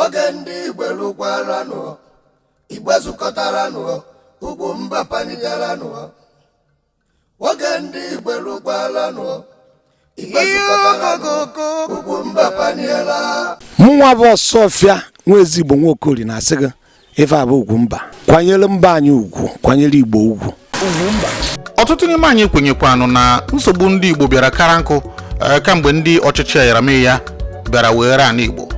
Oge ndị Igbo lụkwaranụ, Igbo zukọtaranụ, Ugwumba panigaranụ. Oge ndị Igbo lụkwaranụ, Igbo zukọtaranụ, Ugwumba paniela. Mụnwa bụ Ọsọfịa nwa Ezigbo Nwaokori na-asị gị, ife a bụ Ugwumba. Kwanyere mba anyị ugwu, kwanyere Igbo ugwu. Ọtụtụ n'ime anyị kwenyekwanụ na nsogbu ndị Igbo bịara kara nkụ kamgbe ndị ọchịchị ayaramịya bịara weghere ana Igbo,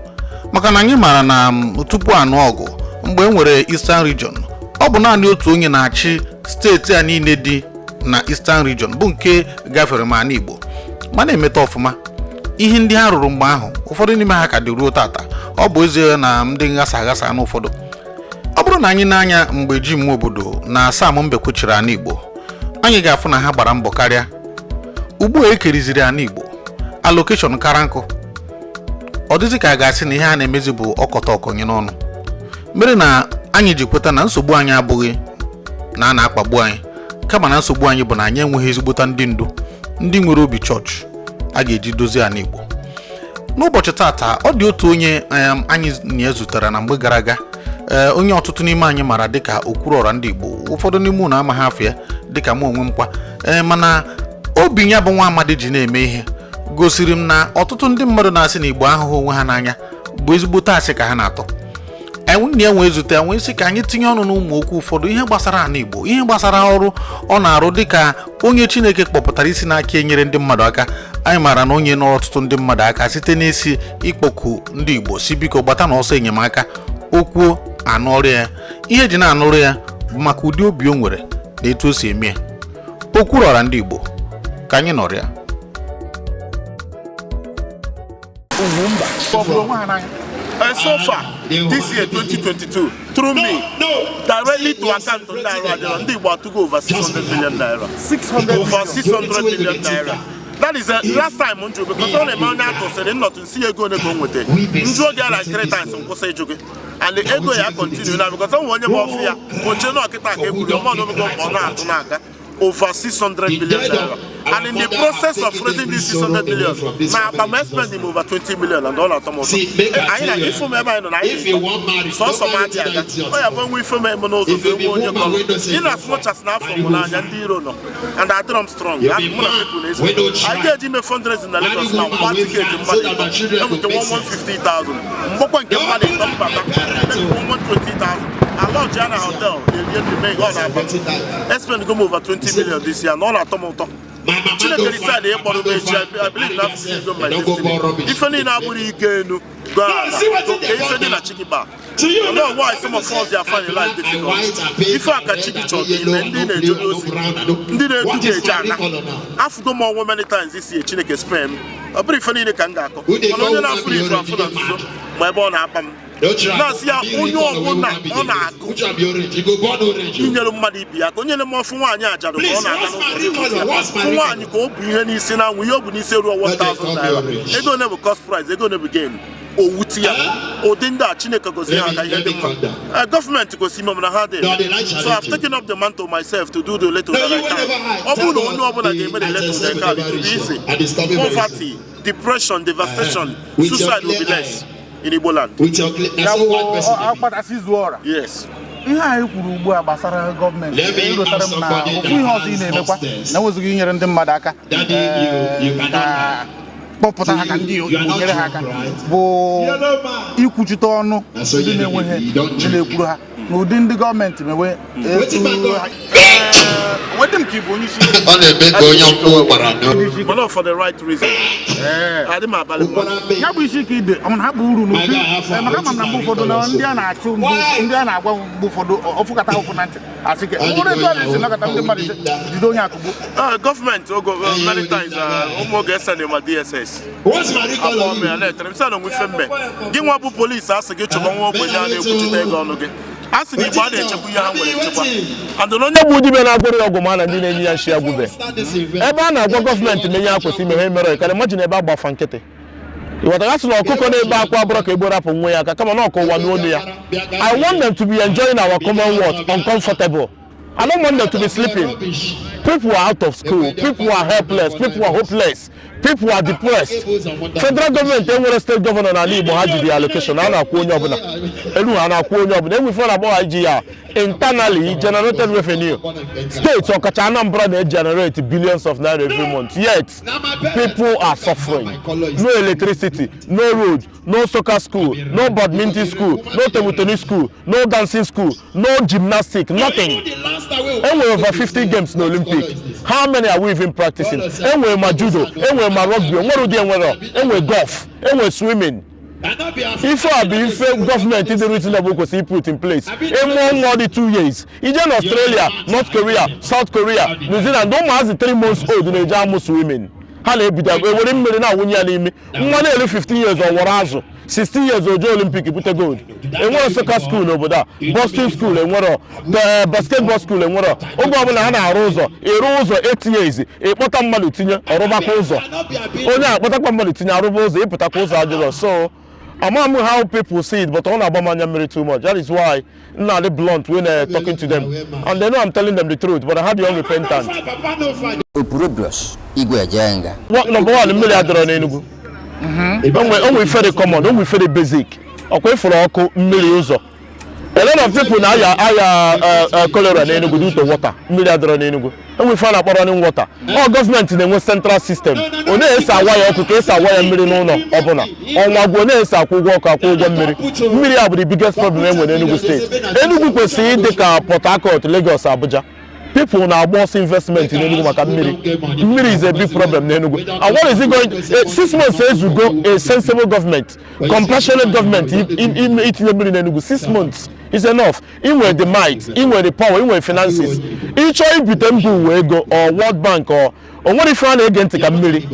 maka na anyị maara na tupu anụ ọgụ mgbe e nwere Eastern Region, ọ bụ naanị otu onye na-achị steeti a niile dị na Eastern Region, bụ nke gafere ma ana Igbo ma na-emeta ọfụma. Ihe ndị ha rụrụ mgbe ahụ, ụfọdụ n'ime ha ka dị ruo tata, ọ bụ ezie na ndị nghasa aghasa na ụfọdụ. Ọ bụrụ na anyị na-anya mgbe Jim Nwobodo na Sam Mbekwe chịrị ana Igbo, anyị ga-afụ na ha gbara mbọ karịa. Ugbu a ekeriziri ana Igbo, allocation kara nkụ, ọ dịzị ka a ga-asị na ihe a na-emezi bụ ọkọta ọkọnye n'ọnụ, mere na anyị ji kweta na nsogbu anyị abụghị na a na-akpagbu anyị, kama na nsogbu anyị bụ na anyị enweghị ezigbota ndị ndu, ndị nwere obi chọọchị a ga-eji dozie ana Igbo. N'ụbọchị tata, ọ dị otu onye anyị na ya zutere na mgbe gara aga, ee, onye ọtụtụ n'ime anyị mara dịka Okwuluọra ndị Igbo. Ụfọdụ n'ime unu amaghị afọ ya dịka mụ onwe m kwa, ee, mana obi ya bụ nwa amadi ji na-eme ihe gosiri m na ọtụtụ ndị mmadụ na-asị na Igbo ahụghị onwe ha n'anya bụ ezigbote asị ka ha na-atọ. Enwe ya nwee zute nwee sị ka anyị tinye ọnụ n'ụmụ okwu ụfọdụ, ihe gbasara ana Igbo, ihe gbasara ọrụ ọ na-arụ dịka onye Chineke kpọpụtara isi n'aka enyere ndị mmadụ aka. Anyị maara na onye nọrọ ọtụtụ ndị mmadụ aka site n'isi ịkpọku ndị Igbo si biko gbata na ọsọ enyemaka, okwuo anụ ọrụ ya. Ihe eji na-anụrụ ya bụ maka ụdị obi o nwere na etu o si eme ya. Okwuluọra ndị Igbo, ka anyị nọrọ ya. So far this year, 2022, through me, directly to account ndị arụ adịrọ, ndị Igbo atụgo over 600 million naira. 600? Over 600 million naira. That is last time m jụrụ, because ọ na-eme onye atụsịrị nnọtụ nsi ego ole ka o nweta, njụ oge ya like three times, nkwụsị ịjụ gị, and the ego ya continue na, because ọ nwe onye bụ ọfụ ya oche na ọkịta ka ekwuru ọmọ n'omego mgbe ọ na-atụ n'aka over 600 million naira. And in the process of raising this 600 million na akpa m, spend him over 20 million, and ọ na-atọ m ụtọ. Anyị na ifu m ebe anyị nọ na anyị dị sọsọ m adị aga ọ ya bụ enwe ife m eme n'ụzọ ka enwe onye kọrọ in as much as na afọ m n'anya ndị iro nọ and adịrọ m strong. Mụ na people na-eso anyị ga-eji ime fundraising na Lagos na mgba ticket mmadụ ịtọ enweta 150,000, mgbakwa nke mmadụ ịtọ mbata 120,000, alọji ya na hotel erie ndị mee ọ na-aba. Spend go m over 20 million this year na ọ na-atọ m ụtọ. Chineke decide ịkpọrọ m echi, I believe na afụsi go my destiny. Ife niile abụrụ ike enu go ala ka ife dị na chikiba. I know why some of us dey find life difficult. Ife a ka chi gị chọrọ ka ime, ndị na-eje ozi, ndị na-edu ga-eje ana. Afụgo m ọnwụ many times this year. Chineke spare m. Ọ bụrụ ife niile ka m ga-akọ, mana onye na-afụrụ ife afụ na nzuzo ma ebe ọ na-akpa m na-asị ya, onye ọbụla ọ na-agụ inyere mmadụ ibi ya ka onye na-eme ọfụ nwaanyị ajadu ka ọ na-aga n'ụzọ ya, fụ nwaanyị ka o bu ihe n'isi na anwụ, ihe o bu n'isi ruo 1000 naira, ego one bụ cost price, ego one bụ gain, owuti ya. Ụdị ndị a, Chineke gozie ha ka ihe dị mma. Gọọmenti kwesịrị ime, mana ha dị. So I've taken up the mantle myself to do the little that I can. Ọ bụrụ na onye ọbụla ga-eme the little they can, it will be easy. Poverty, depression, devastation, suicide will be less in Igbo land. Ya bụ akpatasi zuo ọra. Yes. Ihe anyị kwuru ugbu a gbasara gọọmenti erutere m na ofu ihe ọzọ ị na-emekwa na enwezighị inyere ndị mmadụ aka, ka kpọpụta ha ka ndị Igbo nyere ha aka, bụ ikwuchite ọnụ ndị na-enweghị ndị na-ekwuru ha na ụdị ndị gọọmenti mewe etu nwedị m ka ị bụ onye isi. Ọ na-eme ka onye ọkpụ gbara n'obi. But not for the right reason. Adị m abalị mmadụ. Ya bụ isi ka ide ọ na hapụ uru n'ụdị, maka ama m na mgbe ụfọdụ na ndị a na-achụ ndị a na-agwa mgbe ụfọdụ ọfụkata ụfụ na ntị asị ka ọ bụrụ etu a na-esi nọkọta ndị mmadụ ise jide onye akụgbu. Gọọmenti ogo many times, ụmụ oge esend ma DSS akpọ m ya na-etere m sị na onwe ife mme gị nwa bụ polisi asị gị chụba nwa ogbenye a na-ekwuchite ego ọnụ gị, a sị na Igbo a na-echekwa ihe ha nwere nchekwa and na onye bụ dibịa na-agwụrụ ya ọgwụ ma na ndị na-enye ya nshi agwụbe ebe a na-agwa gọọmenti menye ha kwesịrị ime, ha emere. Ka imagine ebe agbafa nkịtị, ịghọtara? Ya sị na ọkụkọ na-ebe akwa abụrụ ka egbo rapụ nwa ya aka, kama na ọkụ ụwa n'olu ya. I want them to be enjoying our commonwealth uncomfortable. I don't want them to be sleeping. People are out of school, people are helpless, people are hopeless, people are depressed. Federal government enwere state governor n'ala Igbo ha ji the allocation a na-akwụ onye ọbụla elu ha na-akwụ onye ọbụla enwe ife na-akpọ IGR, internally generated revenue. States ọkacha Anambra na-generate billions of naira every month, yet people are suffering. No electricity, no road, no soccer school, no badminton school, no table tennis school, no dancing school, no gymnastic, nothing. Enwere over 50 games na Olympic. How many are we even practicing? Enwere ma judo, enwere ma rugby, enwere ụdị enwere, enwere golf, enwere swimming. Ife a bụ ife gọọmenti dị reasonable kwesịrị put in place. Ịmụọ nwa dị 2 years, ije na Australia, North Korea, South Korea, New Zealand, ụmụazị 3 months old na-eje amụ swimming. Ha na-ebido ewere mmiri na-awụnye ya n'imi. Nwa na-eru 15 years, ọ wọrọ azụ. 16 years, oje Olympic bute gold. Enwere soccer school n'obodo a, boxing school enwero, basketball school enwero. Oge ọbụla ha na-arụ ụzọ, ịrụ ụzọ 8 years, ịkpọta mmadụ tinye ọrụbakwa ụzọ, onye akpọtakwa mmadụ tinye arụba ụzọ, ịpụtakwa ụzọ adịrọ. So ama m how people see it, but ọ na-agba m anya mmiri too much. That is why m na-adị blunt when talking to them, and they know I'm telling them the truth, but I had the unrepentant. Opurobios Igwe Ejenga. Number one, mmiri adịrọ n'Enugu. Onwe ife dị common, onwe ife dị basic. Ọkwa ịfụrụ ọkụ, mmiri, ụzọ. A lot of people na-aya aya cholera n'Enugu due to water. Mmiri adịrọ n'Enugu. Enwe ife a na-akpọ running water. Ọ gọọmenti na-enwe central system ọ na-esi awa ya ọkụ ka esi awa ya mmiri n'ụlọ ọbụla. Ọnwa gwuo na-esi akwụ ụgwọ ọkụ, akwụ ụgwọ mmiri. Mmiri a bụ the biggest problem enwe n'Enugu steeti. Enugu kwesịrị ịdị ka Port Harcourt, Lagos, Abuja. People na-agba ọsọ investment n'Enugu maka mmiri. Mmiri is a big problem n'Enugu. And what is it going 6 months ezugo a sensible government, compassionate government itinye mmiri n'Enugu? 6 months is enough. Inwe the might, inwe the power, inwe finances, ịchọ ibite mba ụwa ego or World Bank or o nwere ife a na-ege ntị ka mmiri.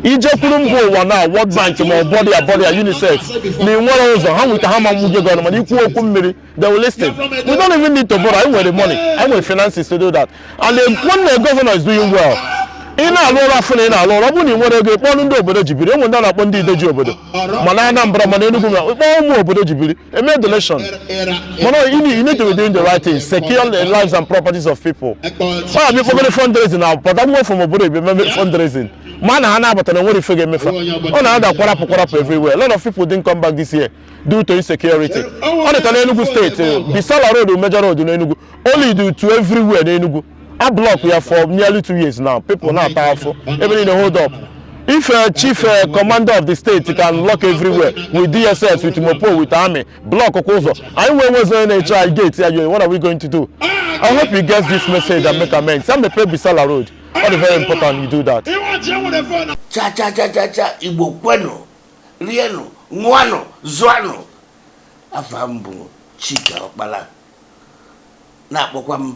Ijekwuru mba ụwa na World Bank ma ọ bọdị ya bọdị ya UNICEF na ị nwere ụzọ ha nweta ha ma nwuge gị ọnụ, mana ikwu okwu mmiri, they will listen. We don't even need to borrow. Anyị nwere money, anyị nwere finances to do that. And when the governor is doing well, ị na-alụ ọrụ afọ na ị na-alụ ọrụ, ọ bụrụ na ị nwere ego, ịkpọọ ndị obodo ji biri. Enwe ndị a na-akpọ ndị ideji obodo, mana Anambra, mana Enugu, ma ịkpọọ ụmụ obodo ji biri eme donation. Mana you need to be doing the right thing, secure the lives and properties of people. Ọ ya bụ ikpokọrọ fundraising na pụta nwa from obodo ebe eme fundraising, ma na ha na-abata na nwere ife ga-emefa. Ọ na-ada kwarapụ kwarapụ everywhere. A lot of people didn't come back this year due to insecurity. Ọ dịka n'Enugu steeti, Bisala Road, major road n'Enugu, only do to everywhere n'Enugu, a block ya for nearly 2 years now. People na-ata afọ ebe niile, hold up. If chief commander of the state can lock everywhere with DSS, with Mopo, with army, block kwa ụzọ anyị nwee nwezi onye na-eche anyị gate ya, what are we going to do? I hope you get this message and make amends. Ya mepee Bisala Road. Ọ dị very important you do that. Cha cha cha cha cha! Igbo kwenụ, rienụ, ṅụanụ, zụanụ. Afa m bụ Chika Ọkpala, na-akpọkwa m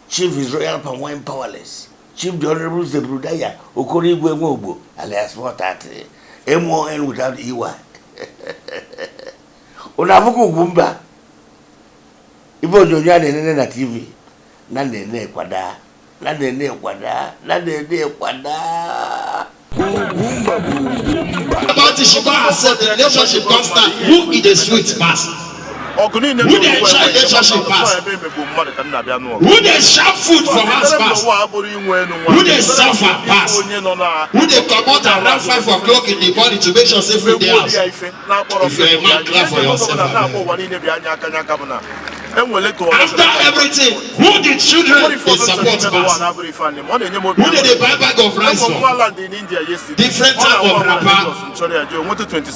Chief His Royal Palm Wine Powerless, Chief the Honorable Zebrudaya Okoro Igwe Nweogbo, alias 430 mon without ey. Unu afụkwa ugwu mba ibe onyonyo a na-enene na TV na na-ene kwada na na-ene kwada na na-ene kwada. About it, she come accept the relationship constant. Who e dey sweet pass? Ọgụ niile. Who dey enjoy relationship pass? Ebe emegbu mmadụ ka m na-abịa n'ọgụ. Who dey sharp food for house pass? Ụwa abụrụ inwe elu nwa. Who dey suffer pass? Onye nọ na Who dey comot around 5 o'clock in the morning to make sure say food dey house? If you're a man, clap for yourself, abeg. Ụwa niile bịa anya aka anya aka bụ na enwere ka After everything, who the children dey support pass? Who dey buy bag of rice for? Different type of wrapper.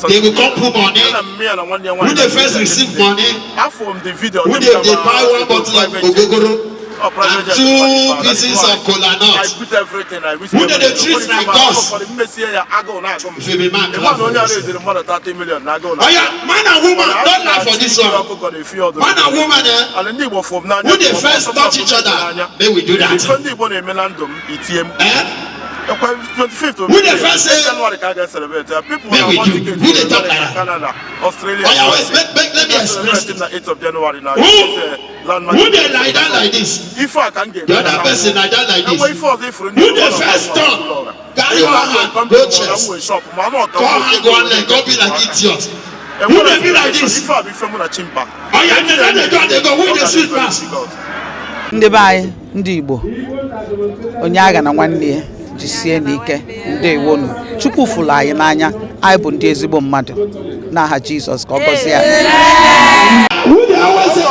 They go come put money. Who dey first receive money? Who dey buy one bottle of ogogoro and two pieces of kola nut? Who dey treat like gods? If you be man, clap for yourself. Oya, man and woman, don lie for this one. Man and woman, eh? Who dey first touch each other? Make we do that. Ife ndị Igbo na-eme na ndụ m itie m. Eh? Ekwe 25th. Who dey first say January ka a ga-celebrate ya. People Make we na do? ticket Who dey talk like that? Canada, Australia, Oya, wait, USA. make, let me express it. Na 8th of January na Who landmark. Who dey lie down like this? Ife a ka m ga-eme. The other person lie down like this. Enwe ife ọzọ ifuru. Who dey first turn? Carry one hand go chest. Come hang one leg, come be like idiot. Who dey be like this? Ife a bụ ife mụ na Chimpa. Oya, dey dey go, dey go. Who dey sweet pass? Ndị be anyị, ndị Igbo, onye agha na nwanne ya, jisie n'ike. Ndewonu. Chukwu fụrụ anyị n'anya. Anyị bụ ndị ezigbo mmadụ. N'aha Jizọs, ka ọ gọzie anyị.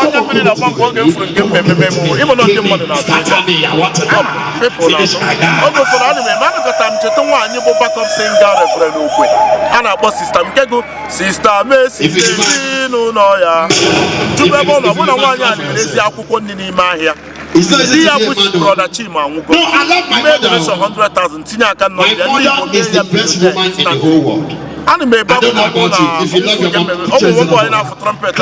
Onye mmiri na-agba mgbe oge m furu nke m ememe emume ịmụ na ndị mmadụ na-atụ ụjọ. People na-atụ. Oge ụfọdụ ana m eme anụkọta m cheta nwaanyị bụ backup singer Reverend Okwe a na-akpọ Sister Nkego, Sister Mercy, ezinụlọ ya tupu ebe ọ nọ bụ na nwaanyị a na-erezi akwụkwọ nri n'ime ahịa. Di ya bụ Brother Chima anwụgo. Mgbe donation 100,000 tinye aka nọ ya, ndị Igbo mee ya millionaire instant. Ana m ebe akwụkwọ bụ na ọ bụ nwoke onye na-afụ trumpet a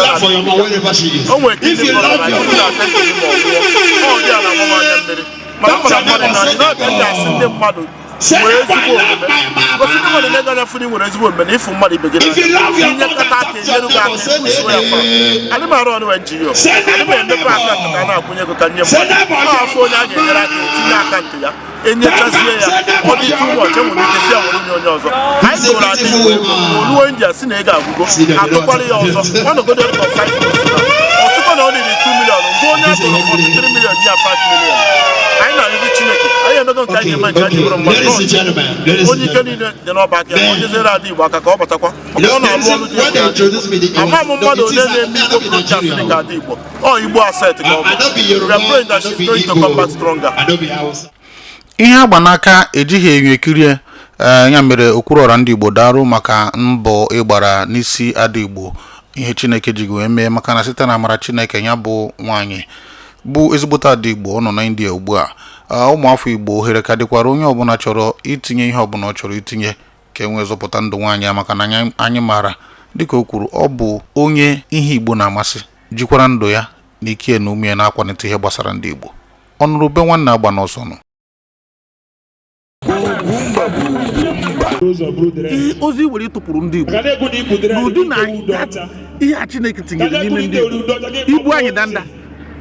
o nwere ike ndị brother na ndị na-ata ndị ma ọ gwụọ ọ dị a na-agba m anya mmiri, mana mara mmadụ na anyị na-aka ndị asị ndị mmadụ nwee ezigbo omume, gosi ndị mmadụ na-ego anya fụrụ nwere ezigbo omume na ịfụ mmadụ ibe gị n'anya, inyekọta aka, enyere gị aka, ekwusiwe ya fa. Adị m arụ ọrụ NGO, adị m emepe akaụntụ ka a na-akwụnye ego ka nye mmadụ. Ọ afọ onye a ga-enyere aka, etinye akaụntụ ya, enyechazie ya, ọ dị too much, enwere ike si ya were nye onye ọzọ. Anyị tụrụ adị Igbo ego, oluo India si na ego agwụgo, atụkwara ya ọzọ. Ọ nọgodo for 5 months now. Ọ sịkwa na ọ riri 2 million mgbe onye a tụrụ 43 million ya 5 million. Anyị na-arịzi Chineke, anyị emego nke anyị ga-eme, nke anyị bụrụ mmadụ. Onye ike niile dị n'ọba aka ya, onye zere ada Igbo aka ka ọ batakwa, maka ọ na-alụ ọrụ dị egwu. Ama m mmadụ onye na-eme Igbo broadcast dị ka ada Igbo. Ọ Igbo asset ka ọ bụ. We are praying that she's going to come back stronger. Ihe agba n'aka ejighị enyo ekirie. Ee, ya mere Okwuruọra ndị Igbo, darụ maka mbọ ịgbara n'isi ada Igbo, ihe Chineke ji gị wee mee, maka na site na amara Chineke, ya bụ nwaanyị bụ ezigbote ada Igbo, ọ nọ na India ugbu a. Ụmụafọ Igbo, ohere ka dịkwara onye ọbụla chọrọ itinye ihe ọbụla ọ chọrọ itinye ka e nwee zọpụta ndụ nwaanyị a, maka na anyị maara, dịka o kwuru, ọ bụ onye ihe Igbo na-amasị, jikwara ndụ ya na ike na ume ya na-akwalite ihe gbasara ndị Igbo. Ọnụrụ be nwanne agba n'ọsọ nụ. Ozi were ịtụpụrụ ndị Igbo n'ụdị na ihe a Chineke tinyere n'ime ndị Igbo, ibu anyị danda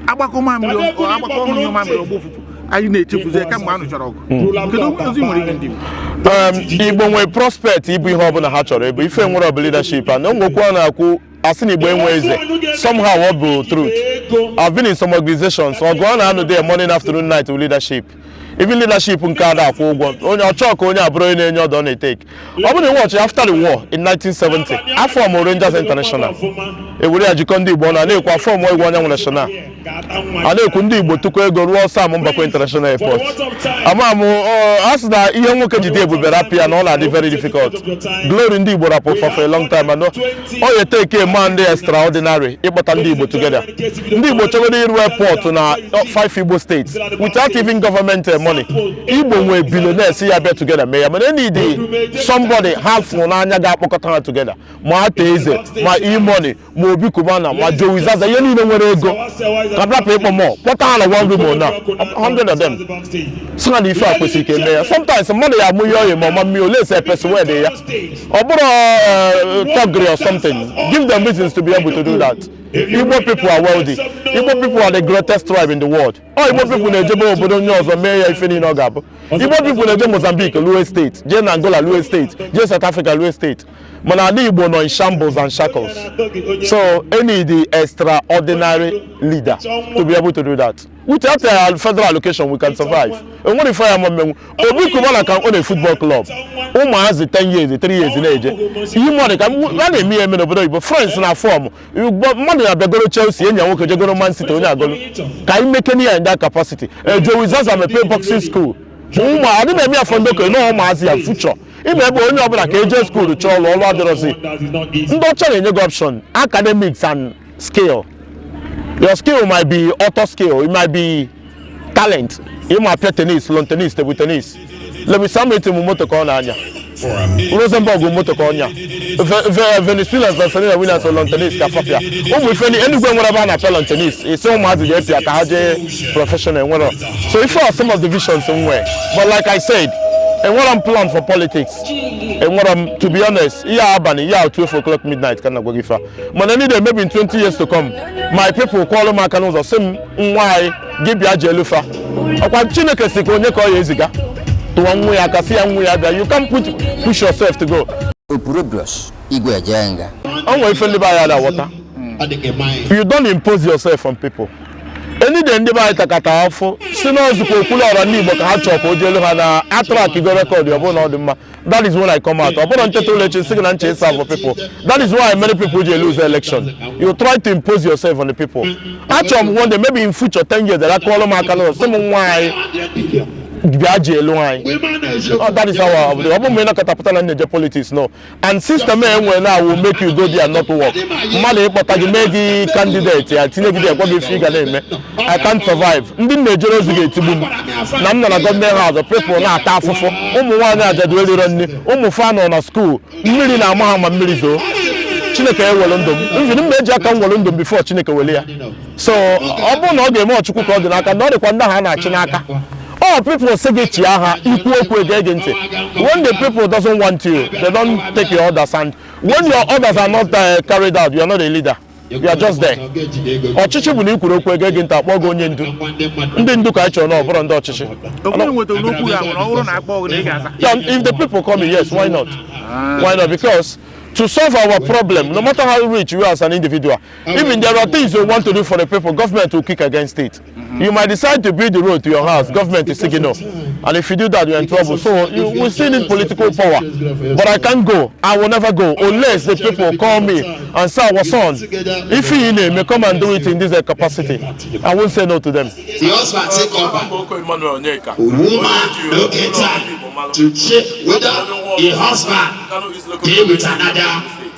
agbakọ mamịrị, agbakọ ọnụ mamịrị, ọgba ụfụfụ anyị na-echefuzi kamgbe a nụchara ọgụ. Kedu ozi nwere ike ndị Igbo? Igbo nwere prospect ịbụ ihe ọbụla ha chọrọ ịbụ. Ife nwere ọbụ leadership and onwekwu a na-akwụ asị na Igbo enwe eze. Somehow ọ bụ truth. I've been in some organizations, ọgụ a na-anụ there morning, afternoon, night with leadership. Even leadership nke a na-akwụ ụgwọ, onye ọchọọ ka onye abụrụ onye na-enye ọdọ na-etake. Ọ bụrụ na watch after the war in 1970, afọ m Rangers International ewere ya jikọ ndị Igbo na na-ekwu afọ m Igwe Anyanwụ National, a na-ekwu ndị Igbo tụkọ ego ruo Sam Mbakwe International Airport. Ama m a sị na ihe nwoke jide ebube rapịa na ọ na-adị very difficult. Glory ndị Igbo rapụ for a long time, and ọ ya take a man dị extraordinary ịkpọta ndị Igbo together. Ndị Igbo chọgoro iru airport na five Igbo states without even government money. Igbo nwee billionaires ya bịa together mee ya, mana need somebody ha fụrụ n'anya ga-akpọkọta ha together, ma ata eze, ma E-Money, ma Obi Cubana, ma Joey Zaza, ihe niile nwere ego ka rapụ ịkpọ mọ kpọta ha na one room na 100 of them, sị ha na ife a kwesịrị ka eme ya. Sometimes mmadụ ya amụ ihe oyi ma ọma mmiri ole ese persuade ya, ọ bụrụ thuggery or something. Give them reasons to be able to do that. Igbo people are wealthy. Igbo people are the greatest tribe in the world. Ọ Igbo people na-ejebe obodo onye ọzọ mee ya ife niile ọ ga-abụ. Igbo people na-eje Mozambique lue state, jee na Angola lue state, jee South Africa lue state, mana ala Igbo nọ in shambles and shackles. So any the extraordinary leader to be able to do that. Without a federal allocation, we can survive. Enwere ife ya ma mmenwu. Obi Cubana can own a football club, ụmụazị 10 years, 3 years na-eje ihe mmadụ ka a na-eme ya eme n'obodo oyibo. France na form mmadụ na-abịagoro Chelsea, enyi ya nwoke jegoro Man City, onye agolo ka anyị mekene ya in that capacity. Joey Zaza mepee boxing school, ụmụ adị na-eme ya for ndị okenye na ụmụazị ya future ime ebe onye ọbụla ka eje school chọọ ọlụ. Ọlụ adịrọzi. Ndị ọcha na-enye gị option, academics and skill. Your skill might be auto skill, it might be talent. Ịma apịa tennis, lawn tennis, table tennis. Lewis Hamilton bụ moto ka ọ na-anya, Rosenborg bụ moto ka ọ nya, Venezuela Serena Williams lawn tennis ka fapịa. Ụmụ ife Enugu nwere ebe a na-apịa lawn tennis, isi ụmụazị ga-epịa ka ha jee professional enwere. So ife are some of the visions m nwee, but like I said, enwere m plan for politics, enwere m, to be honest. Ihe abalị ihe a, 12 o'clock midnight ka m na-agwa gị ife a, mana need maybe in 20 years to come, my people kwọrọ m aka n'ụzọ, sị m, "Nwa anyị, gị bịa jee elufa." Ọkwa Chineke si ka onye ka ọ ya eziga tụwa nwa ya aka, si ya nwa ya bịa. You can push yourself to go. Opurobios Igwe Ejenga. O nwere ife ndị be anyị na-aghọta. You don't impose yourself on people. Enide ndị be anyị takata afụ si n'ọzụkwa Okwuluọra ndị Igbo ka ha chọọ ka o jeelu ha na atrakigo record, ọ bụrụ na ọ dị mma. That is when I come out. Ọ bụrụ ncheta ụlọ echi sị gị na nche ịsa for people. That is why many people ji lose election. You try to impose yourself on the people. Achọrọ m one day, maybe in future, 10 years, akọọlụ m aka n'ụlọ sị m, nwa anyị bịa ji elu anyị. Oh, that is how I, ọ bụ mgbe ị nakọta pụta na nyeje politics, no. And system e nwere now will make you go there and not work. Mmadụ ịkpọta gị, mee gị candidate ya, tinye gị there, gwa gị ife ị ga na-eme, I can't survive. Ndị m na-ejere ozi ga-etigbu m na m nọ na government house, people na-ata afụfụ, ụmụ nwaanyị ajadu eliro nri, ụmụ fa nọ na school, mmiri na-ama ha ma mmiri zoo. Chineke ewelu ndụ m, mviri m eji aka m welu ndụ m before Chineke wele ya. So ọ bụrụ na ọ ga-eme, ọchukwu ka ọ dị n'aka, na ọ dịkwa ndị ahụ a na-achị n'aka. All people sị gị chịa ha, ikwu okwu ege gị ntị. When the people doesn't want you, they don't take your orders, and when your orders are not carried out, you are not a leader, you are just there. Ọchịchị bụ na ikwuru okwu ege gị ntị, akpọ gị onye ndu. Ndị ndu ka anyị chọrọ, na ọ bụrụ ndị ọchịchị. Okwu nwetara n'okwu ya bụ na ọ bụrụ na akpọ gị na ị ga-aza. Yeah, if the people come in, yes, why not? Why not? Because to solve our problem, no matter how rich you are as an individual, even there are things you want to do for the people, government will kick against it. You might decide to build the road to your house, government is saying no. And if you do that, you're in trouble. So we still need political power. But I can't go. I will never go unless the people call me and say, "Our son, if he may come and do it in this capacity." I won't say no to them. The husband take over. Oko Emmanuel Onyeka. Woman no get time to check whether the husband dey with another.